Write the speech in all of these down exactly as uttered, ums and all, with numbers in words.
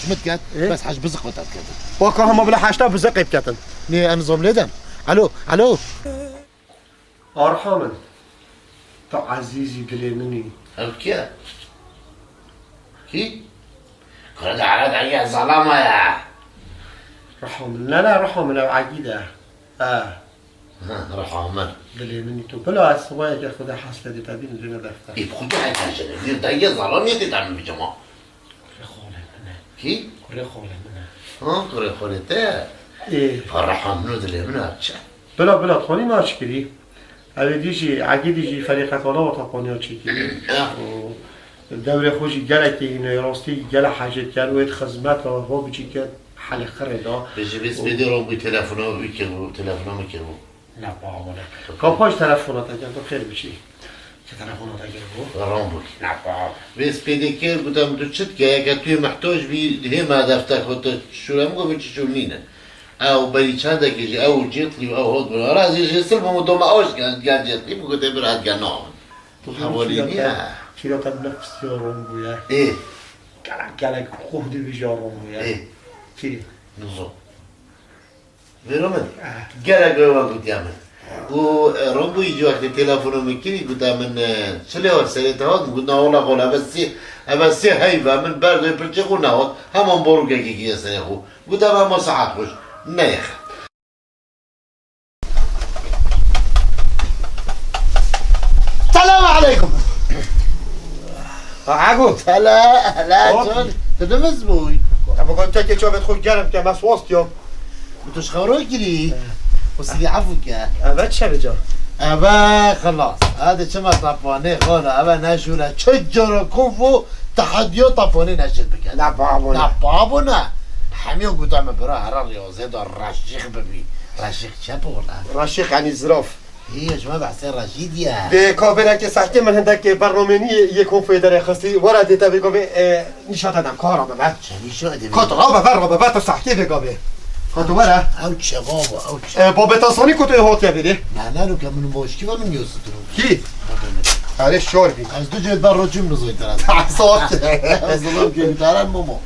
Mit ket, Ê? Bes heş biziq xwe te diketin. Waka hema bila heşta biziqê biketin. Nê, em zom lê dem. Alo, alo. Arha min, tu ezîzî dilê min î. Ev kî ye? Kî? Kurê de ere dergeh zalama ye. Riha min, ne, ne, riha min, ev Egîd e. E. Ha, riha min. Dilê min î tu. Bila ez sibayeke xwe de hesle dê te bînim, dê me defter. Ê, bi xwe de heke jene. Vîr dayê zalam yê tê te min bicema. Kurê xalê min e. Kî? Kurê xalê min e. Ha, kurê xalê te? Ê. Pa riha min û dilê min e, çi? Bila, bila, Tony naçikirî. Ew ê dî jî, Egîdî jî ferîqet wana wa tapaniya çêkirî. Ya. Û dewrê xwe jî gelekî îne, rastî gelek hecê diker, wê di xizmeta xwe biçî kir, helê xirê da. Bi ji vê spêdê ron bû telefona wî kiribû, telefona min kiribû. Ne, babo, ne. Ka paş telefona te kir, tu xêr biçî. Çi telefona te kiribû? Ron bû. Ne, babo. Vê spêdê kir, gote min tu çi dike, heke tu yê mihtac bî, hê me defter xwe tu şûre min, got min çi şûr nîne. Ew berî çendekê jî ew cêtlî û ew hot bûn. Ara ez ê jê sil bûm û doma ew jî gel, gel cêtlî bû, gotê bira ez gel naxwim. Hevalî niye? Kîra te nefsiya ron bûye. Ê. Gelek, gelek xwe dibêje ron bûye. Ê. Kîrî. Nizo. Vêro min. Eh. Gelek ew gotiya min. Û, e, ron bûyî cî wextê telefona min kirî, gotiya min, e, çi lê hat, serê te hat? Min got, na wela xala, eve sê, eve sê heyv e, min berdoyê pirçê xwe nehot. Heman borokekê kiriye serê xwe. Gotiya min, hema saet xweş. Neyexe. Selam aleykum. Ago. Sela, la, Hop. Çon. Tu dimiz bûy. Ama got tekê çavê xwe germ ke, me swast ya. Tu ji xew rokirî. He. Û sivî efû ke. Eve çi şevê ca? Eve xelas. Hadi çima tapanê xala, eve neşûre. Çi cara konfo, tehediya tapanê neşir bike. La babo ne. La babo ne. Hemiya gote min bira here riyazê da reşîx bibî. Reşîx çep ola. Reşîx, yanî ziraf. Hî, ji me behsê Reşîd ye. Vê kavêrekê sahtê min hindek bernameyê yê konfoyê derêxistî. Were dê te vê gavê, e, nîşa te dem, ka rabe ver. Çi nîşa de? Ka tu rabe ver, rabe ver, tu sahtê vê gavê. Ka tu were. Ew çi babo, ew çi? E, babê te zanî ku tu hatiye vêrê? Ne, ne, ke min boşkî ve min yositiro. Kî? Erê şor bî. Ez du cêt ber roçim nizoy tera. Sağ ol. Ez zilom ke tera momo.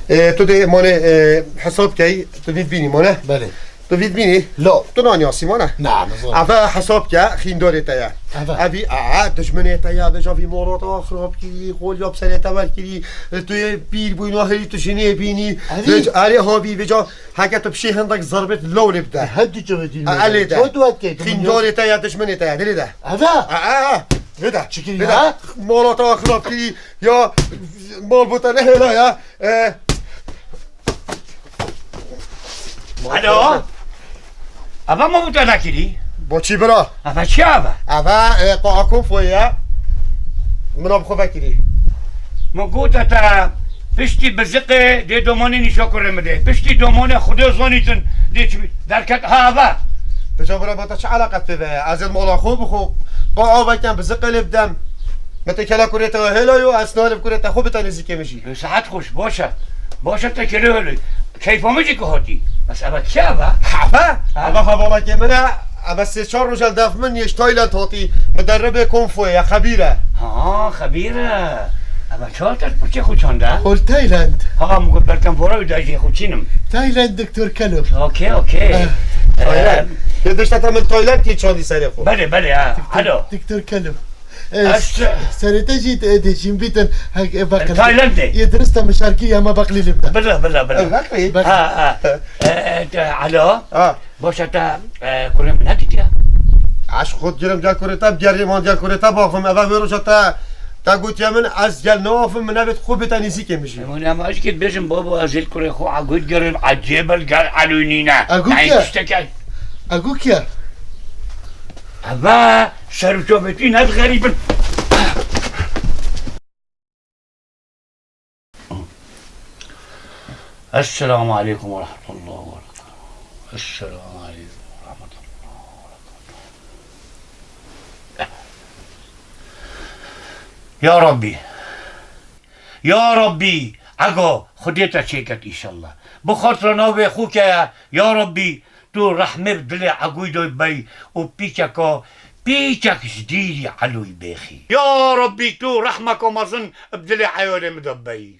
E, tu dê mane, e, hesab key, tu vît bînî mane? Belê. Tu vît bînî? La. Tu nanî asî mane? Na, nizanim. Eve hesab ke, xîndarê te ye. Eve. Evî, e, e, dijminê te ye, vêca vî mala te xirab kirî, xolya bi serê te wer kirî, tu yê pîr bûyî, naherî tu jinê bînî. Evî. Vêc-, erê havî, vêca heke tu pişê hindek zerbet lewlê bide. Her du çavê dîn. E, elê de. Çawa tu et key, tu min Xîndarê te ye, dijminê te ye, dilê de. Eve. E, e, e. Lê de. Çi kirî, lê de. Ha? Mala te xirab kirî, ya mal bo te nehêla ya. E. Alo. Ava ma bû te nekirî? Bo çî bira? Ava çi ava? Ava, e, qaa konfoyê ye. Min a bi xwe vekirî. Min gote te piştî biziqê dê domanê nîşa kurê min dê. Piştî domanê Xwedê zanîtin dê çi derket ha ava. Vêca bira, ma te çi eleqet pê ve ye? Ez ê mala xwe bi xwe qaa vekem, biziqê lê bidem. Me te kela kurê te hêla yo, ez nalê bi kurê te xwe bite nêzîkê min jî. Saet xweş, baş e. Baş e, te kele hêlê. Keyfa min jî ku hatî. Bes eve kî eve? Eve? Ha? Eve hevalekê min e. Eve sê çar roj e li def min yê ji Tayland hatî. Miderribê konfoyê ye, xebîr e. Ha, xebîr e. Eve çawa te pirçê xwe çande? Hol Tayland. Ha, min got belkem vora wî dajê xwe çînim. Tayland doktor Kelo. Okey, okey. Eh, Tayland. Ee, Yê dişta te min Tayland kî çandî serê xwe. Belê, belê, ha. Doktor, Alo. Doktor Kelo. E, Ez s-, serê te jî, e, dê jîn bîtin, hek, e, baqil. Taylandê. Yê dirist e, mişarkî ya me baqlî lê bide. Bila, bila, bila. E, baqlî. Baqlî. Ha, ha. E, e, te, alo. Ha. Boşa te, e, kurê min nedîtiye? Aş xwe girim gel kurê te, gerê man gel kurê te baxim, eve wê roja te, te gotiye min, ez gel navafim, min nebêt xwe bête nêzîkê min jî. Hûn em aşkê dibêjin, babo, ez ê li kurê xwe a gut gerin, ecêbel gel elûnîne. A gut Nayê ye? Tiştekê. A gut ye? Eve, Şerûçovêtî ne xerîbin. Esselamu aleykum ve rahmetullah ve berekatuhu. Esselamu aleykum ve rahmetullah ve berekatuhu. Ya Rabbî. Ya Rabbî. Ego, Xwedê te çêket înşallah. Bi xatira navê xwe ke ya. Ya Rabbî, tu rehmê bi dilê Egûy de bey û pîçeka, pîçek ji dîrî Elûy bêxî. Ya Rabbî, tu rehmeka mezin bi dilê eyalê min de bey.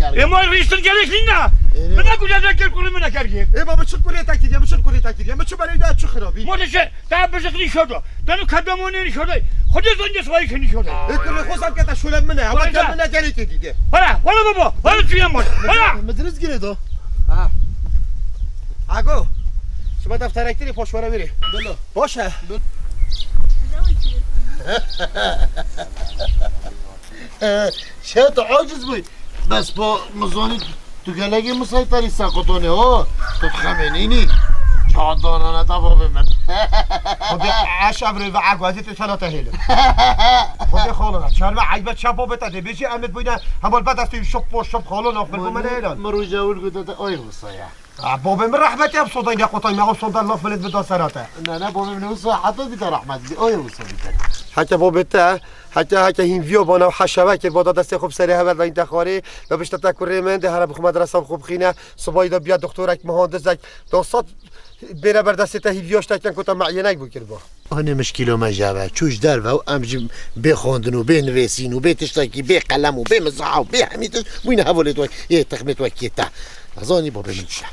gergê. Ê, ma rîştin gerek nîna. Ê, ne. Min ne gucak ker kurê min ne gergê. Ê, ma biçim kurê te kiriye, biçim kurê te kiriye. Biçim berê de çi xirabî. Ma de şey, te bizik nîşodo. Te nu kedamone nîşodo. Xwedê zon de swayî nîşodo. Ê, kurê xwe zam ke te şole min e. Ama wala ke min ne gerek dîde. Wala, wala baba, wala tu yamar. Wala. Midiriz girê do. Ha. Ago. Şima defterektirî poşwara verê. Bilo. Baş e. Şew tu aciz bûy. Bes po mizanî tu gelekî misayterî seqotonê ho. Tu xemê nînî. Çadanane ta bavê min. Xwedê eş evrê ve egwazî tu sena te hêlim. Xwedê xalana. Çerme eybe çapo bete de bêjî em ê bûyne heval bedestî şop po şop xalana xwil bû me neyran. Min rojewil gote te ay wisa ya. A, babê min rehmetê em sodan ya qotay me, o sodan laf millet bida serate. Ne, ne, babê min wisa heta bide rehmet bide, o ya wisa bide. Heke babê te, heke, heke hîn viyo bana û heşeve kir, bada destê xwe bi serê hever dayîn te xwarê, ve bişte te kurê min, de here bi xwe medresa bi xwe bixîne, sibayî de biya doktorek, mihandizek, da sed bêre ber destê te hîn viyo ştekin ku te meyînek bû kiriba. Hanê mişkîlo me ji ve çû ji derve û em ji bê xwendin û bê nivêsîn û bê tiştekî, bê qelem û bê mizaha û bê hemî tişt bûyne hevalê wek, yê texmê wekî te. Nezanî babê min çi.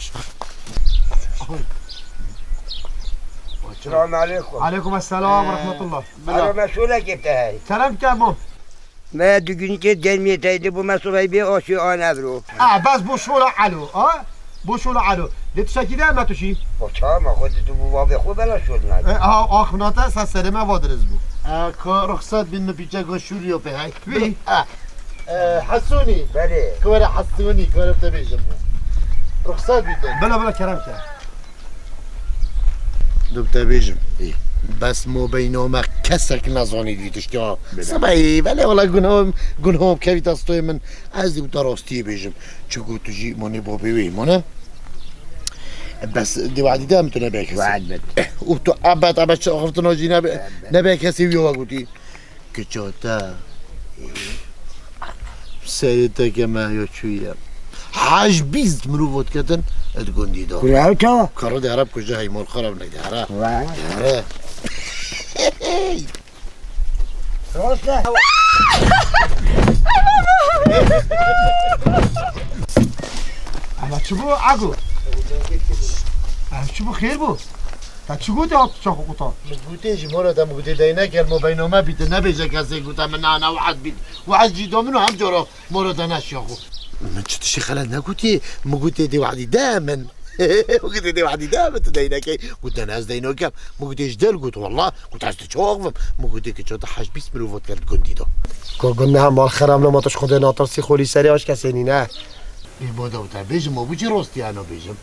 Selamun aleykum. Aleykum esselam ve rahmetullah. Alo, me şûnekê te heyî. Kerem ke mo. Me dugunîkê dermiyê teyde bû, me sobey bê aşê an evro. A, bes bo şola elo, a? Bo şola elo. Lê tu şekî de me tu şî? O çawa me xwe tu bû vavê xwe bela şol nake. E, a, axna te ser serê me va diriz bû. E, ka ruxsat bin mi pîçe go şûriyo pê hey. Wî? E, e, Hesûnî. Belê. Kore Hesûnî, kore te bêjim. Ruxsat bî te. Bela, bela kerem ke. Te bêjim. Ê. Bes mobeyname kesek nezanî dî tiştya. Bile. Sibeyê, belê wala gunahom, gunahom kevî destê min. Ez dî te rastiyê bêjim. Çiku tu jî monê bobê wê mane. Bes di wadî de em tu nebe kesê. Wad bit. Eh, û tu ebed, ebed çi axiftina jî nebe, Ebed. nebe kesê wî wa gotî. Kiça te. Serê te ke me ya çûye. Hej bîst mirov ot ketin, di gundî de. Kura ew çawa? Karı de Arap kuje heymal xarab neydi, hara. Vay. Hara. Roşe. Ama çi bu, Agu? Ama çi bu, xêr bu? Te çi gotê hat çaxo qutan? Min gotê ji mora te, min gotê deyneke mobeyname bîte, nebêje kesê gota min nana wehd bît. Wehd jî do min û hem cara mora te neşiya xwe. Min çi tiştî xelet negotî, min gotê dê wehdî de min. Min gotê dê wehdî de min tu deynekey. Gote ne ez deynokem. Min gotê ji dil got walla, got ez tu çawa axivim. Min gotê ki çata hej bîst mirov ot kerd gundî de. Ko gund ne mal xerab ne ma tu ji Xwedê natirsî xolî serê aş kesê nîne. Ê bo de te bêjim, ma bu cî rostî eno bêjim.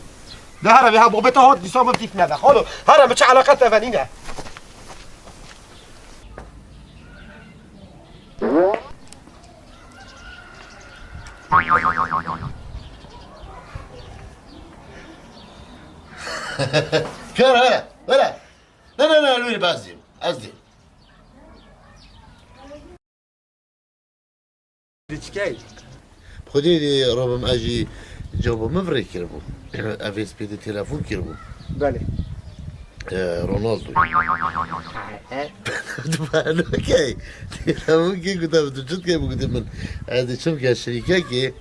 De here vê ha bobê te hat dîsa min fîk nede. Xalo, here min çi eleqe te ve nîne. Kör here, were. Ne, ne, ne, lûrî baz dîm. Ez dîm. Diçkey. Xwedê dê rabim ez jî cabo min virê kiribû. Ev êspê de telefon kiribû. Belê. Ee, Ronaldo. He. Tu bano key. Telefon kê, gote tu çi dikey, gote min. Ez dê çim ke şirîkekê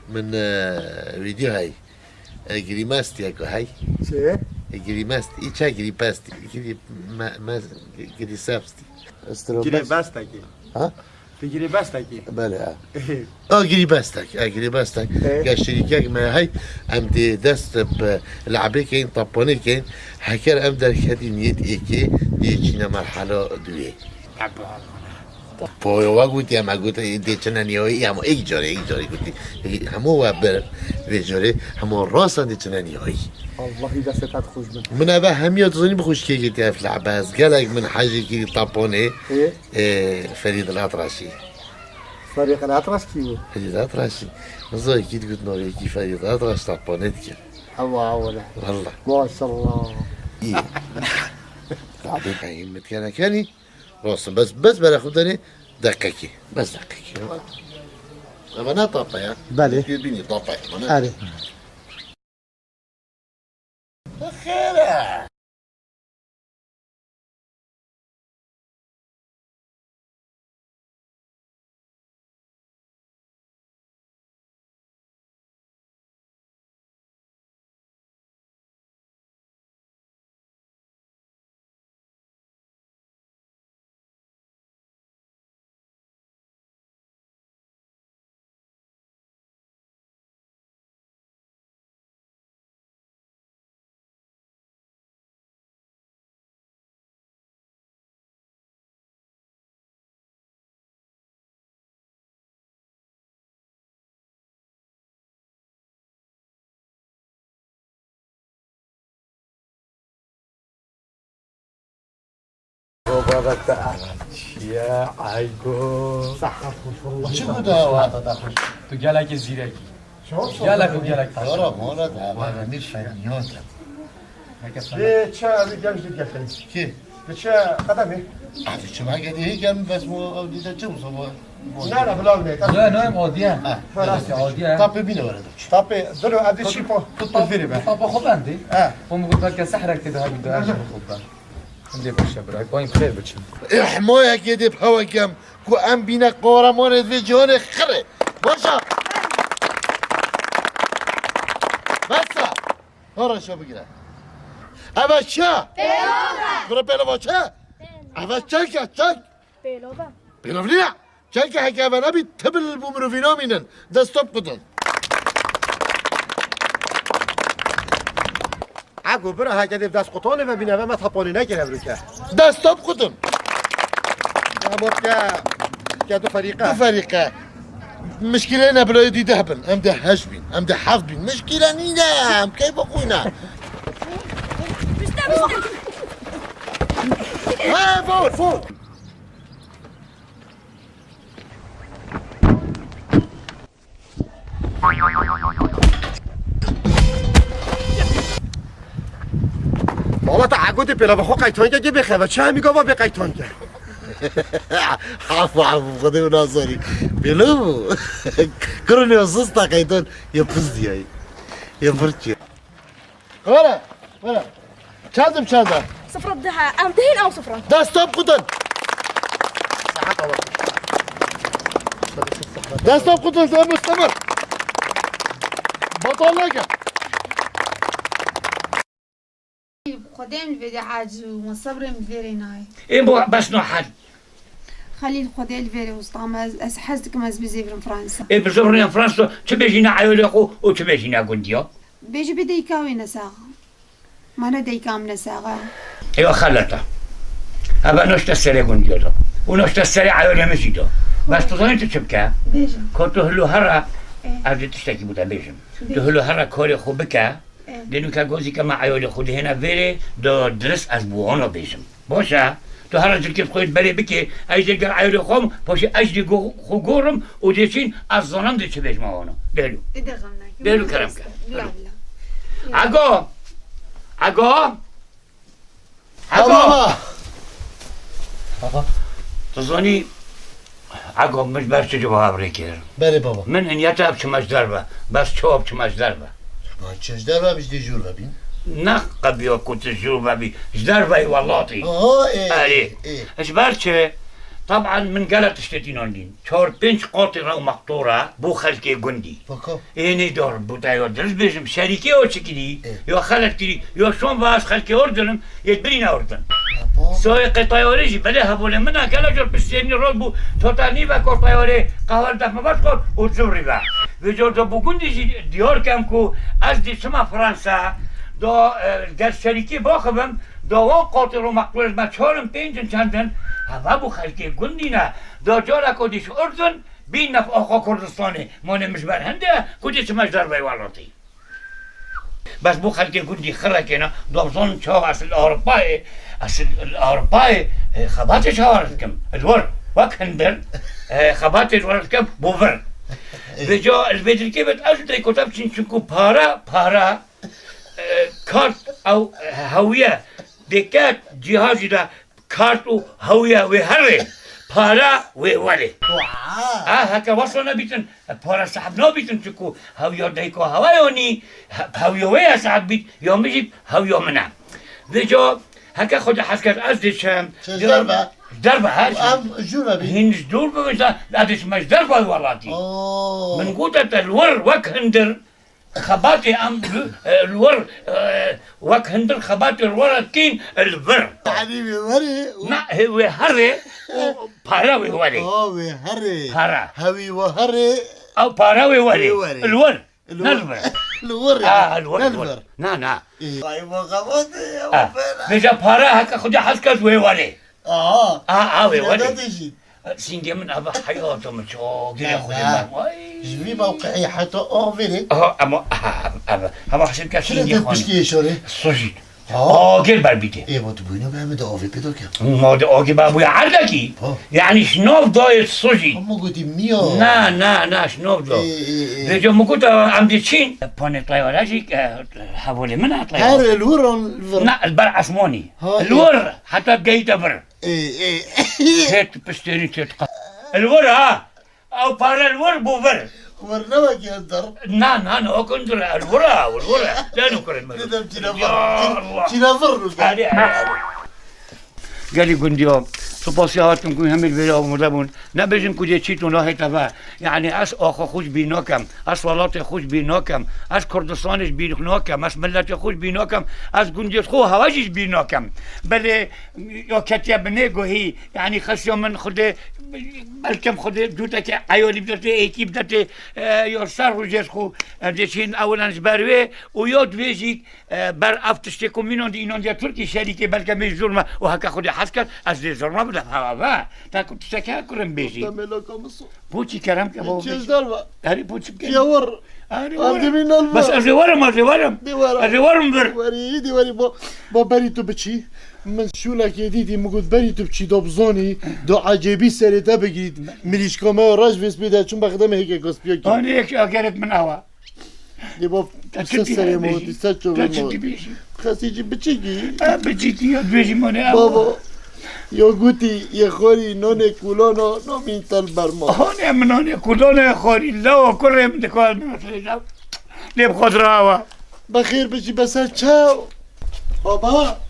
min, e, vîdeo hey. E, Grimastiyeko hey. Çi? E, Grimast, î ça Gripasti. Gri-, me-, me-, Grisapsti. Girê bestekî. Ha? Tu girê bestekî. Belê, ha. A, girê bestek, a, girê bestek. E? Ge şirîkek me hey, em dê dest bi le'bê keyin, tapanê keyin. Heker em derketî niyet êkê, dê çîne merhala duyê. Poyo wa gotî, em gotî, dê çine niyayî, ama êk carê, êk carê gotî. Hemû we bir vê carê, hemû rasan dê çine niyayî. Allahî destê te xweş bin. Min eve hemiya dizanî bi xweşkê girtî ev le'be. Ez gelek min hejê kirî taponê. Ê? Ê, Ferîd El Atraşî. Ferîd El Atraş kî bû? Ferîd El Atraşî. Min zayekî digot navê yekî Ferîd El Atraş taponê dikir. Ewa, ewa le. Valla. Maşallah. Î. Rabê heyî min dikene kenî. Rostin, bes, bes bere xwe denê deqekî. Bes deqekî. Eva ne tapa ya? Belê. Tu bînî tapa ya, ne? Erê. Xêr e. Babette çiye aygo. Saha hoş oldu. Çi bu da var? Tu gelekî zîrekî. Gelek û gelek taş. Ora mora da var. Ne şaniyot. Lê çi ev gelmiş gelmiş. Ki? Bi çi qedemê? Hadi çima gedi hî gel bes bu ev dide çi bu sabah? Ne ne bilal ne. Ne ne em adiye. Ha. Adiye. Tapê bîne were de. Tapê dilo ev de çi po? Tu tapê be. Tapê xo bendi. Ha. Xo mu belke sehrek te daha bir daha xo ben. Em dê baş e bira. Bayım xêr biçin. Ehmoyekê dê bi hewe kem ku em bîne qahramanê vê cîhanê xirê. Başa. Besa. Hara şo bigire. Eve çi? Pêlove. Bira pêlova çi? Eve çek e, çek. Pêlove. Pêlov niye? Çelke heke eve nebî, tibil bû mirovî namînin. Dest top qudin. Ego bira heke dê dest qutanê ve bîne ve me tapanê nekir evroke. Dest top qudin. Ama ke, ke du ferîqe. Du ferîqe. Mişkîleyê ne bila dî deh bin. Em dê heşt bin. Em dê heft bin. Mişkîle nîne. Em keyfa xwe ne. Biste, biste. Hey, forward, forward. Wala te egotê pêla bi xwe qeytankekê bêxeve, çi hemî gava bê qeytanke. Afu, afu, Xwedê wina zarî. Pêlo bû. Kuro nê sus ta qeytan, ya piz diyayî. Ya pirçiye. Were, were. Çendim çende? Sifra dihe, em dihên ew sifra. Destop kudin. Destop kudin, sen mustemir. Batal neke. Xwedê em li vê de aciz û me sebrê em li vê rê nayê. Ê bo bes no hal. Xelîl, Xwedê li vê rê usta me, ez, ez hez dikim ez bizêvirim Fransa. Ê bizêvirîne Fransa, çi bêjîne eyalê xwe û çi bêjîne gundiya? Bêjî bê deyka wê nesax. Mane deyka min nesax e. Ewa xelet e. Eva noşte serê gundiya da. Û noşte serê eyalê min jî da. Bes tu zanî tu çi bike? Bêje. Ko tu hilo herre, Ê. ez dê tiştekî bo te bêjim. Bêje. Tu hilo herre korê xwe bike, Ê. Dê nûke gozîke me eyalê xwe dihêne vêrê, do dirist ez bi wana bêjim. Baş e, tu here cilkê xwe yê berê bikê, ez jê gel eyalê xwe, paşê ez jê go-, xwe gorim û dê çîn ez zanim dê çi bêjme wana. Dê hilo. Ê, de xem neke. Dê hilo kerem ke. Bila, bila. Ego! Ego! Ego! Baba! Baba, tu zanî, Ego, min ji ber çi cevab rê kir? Berê baba. Min niyeta bi çima ji derve, bes çawa bi çima ji derve? Ma çi ji derve bi ji dê jûr vebîn? Ne qebiya ku tu jûr vebî, ji derveyî welatî. Aha, ê, Erê. ê. Ji ber çi? Taban min gelek tiştê tînan dîn. Çar pênc qatî rew mextûr e bo xelkê gundî. Baka. Ê nê dar bo te ya dirist bêjim, şerîkê o çi kirî, Ê. ya xelet kirî, ya şon ve ez xelkê Urdun im, yê birîne Urdun. Baba. Sayê qê teyarê jî belê hevalê min e, gelek car piştêrî rol bû, çata nîve kor teyarê qehwe li def me veşxort û civrî ve. Vê car da bo gundî jî diyar kem ku ez dê çima Fransa, da, e, gel şerîkê baxivim, da wan qatî rew mextûr me çar in, pênc in, çend in, heve bo xelkê gundî ne. Da careko dî ji Urdun, Bîn nef axa Kurdistanê, manê min ji ber hinde, ku dê çime ji derveyî welatî. Bes bo xelkê gundî xirrekê ne, dibzan çawa ez li Ewropayê, ez li Ewropayê, e, xebatê çawa dikim? Li wir, wek hindir, e, xebatê li wir dikim, bo vir. Vêca li vê dirkê vet ez dê kota biçin, çunku para, para, e, kart ew, e, hewiye, dê ke cîhazî de, Kart û hewiya wê herê, para wê werê. Wa! A, heke weslo nebîtin, para sehb nabîtin, çiku hewiya dayika hewa ya nî, he-, hewiya wê ya sehb bît, ya min jî hewiya min e. Vêca heke Xwedê hez kir, ez dê çim. Çi ji derve? Ji derve, he, Û em ji dûr ve bîn? Hîn ji dûr bibin, ez dê çime ji derve welatî. Oo. Min gote te li wir wek hindir, Xebatê em li, e, li wir, e, wek hindir xebatê li wir dikîn, e, li vir. Yanî wê werê û Na, hê wê herê û para wê werê. A, wê herê. Para. Hewî we herê. Ew para wê werê. Wê werê. Li wir. Li Ne wir. li vir. Li wir. A, li wir, Ne li li wir. vir. Na, na. Ê. Ay, bu xebatê ya, A, bu fena. Vêca para heke Xwedê hez kir wê werê. Aha. A, a, wê Yine werê. ne diyeceksin? Singê min ava heyata min ço, gire Xwedê Aha. me. Ay. Ji vî mewqeî heta avêrê. Aha, ama, aha, ama, ama hesib ke Çile singê te xwe. piştî êşorê? Sojî. Ha? Agir ber bîtê. Ê, ma tu bûyne be, em de avê pêda ke. Ma de agir ber bûye erdekî. Ha. Yani şnav dayê sojî. Ama gotî miya. Na, na, na, şnav da. Ê, ê, ê. Vêca min got, em dê çîn. Panê teyare jî, e, hevalê min e teyare. Her li wir an li vir? Na, li ber esmanî. Ha, Li ê. wir, heta gehîte vir. Ê, ê. Têt piştênî têt qa-, Li wir ha. Ew pare li wir bû vir. Wir ne wekî hundir. Na, na, ne wek hundir e, li wir e, li wir e. Deno kirin min. Dedim çîne Ya vir. Allah. Çîne vir. Erê, erê, erê. Gelî gundiya, spasiya hatin ku hemî li vêrê amade bûn. Nebêjin ku dê çît û nahête ve. Yani ez axa xwe ji bîr nakem. Ez welatê xwe ji bîr nakem. Ez Kurdistanê ji bîr nakem. Ez miletê xwe ji bîr nakem. Ez gundê xwe hewa jî ji bîr nakem. Belê ya ketiye binê guhî, yanî xesiya min Xwedê, belkim Xwedê dûteke eyalî bidetê, êkî bidetê, e, ya ser rojê xwe, e, dê çîn ewilan ji ber wê û ya divê jî, e, ber ev tiştê ku mînan di înan diye Tirkî şerîkê belke mêj zor me û heke Xwedê hez kir, ez dê zor me bide hava ve. Ta ku tişteke kurin bêjî. Te mêlaka min so. Bo çî kerem ke bo Çêj bêjî. derve. Herî bo çi bike? Çiye wir. Erê were. Bes ez ê werim, ez ê werim. Dê were. Ez ê werim vir. Werî, dê werî, bo, bo berî tu biçî. Min şûlekê dîtî, min got berî tu biçî, do bizonî, do ecêbî serê te bigît. Mirîşka me reş vê spî de, çûn bexdemê hêkê kospiyokî. Anî yek agerek min awa. Dê bo, Te çi ser serê dî? Motî, ser çovê motî. Xesî jî biçîkî. E, biçîkî ya dibêjî mane ew. Baba, ya gotî, yê xwarî nonê kulana, namîn tel berma. Hane min nonê kulana xwarî, lawa kurê min dikar min xêja. Lê bi xwe dirawa. Bexêr biçî be ser çaw. Baba.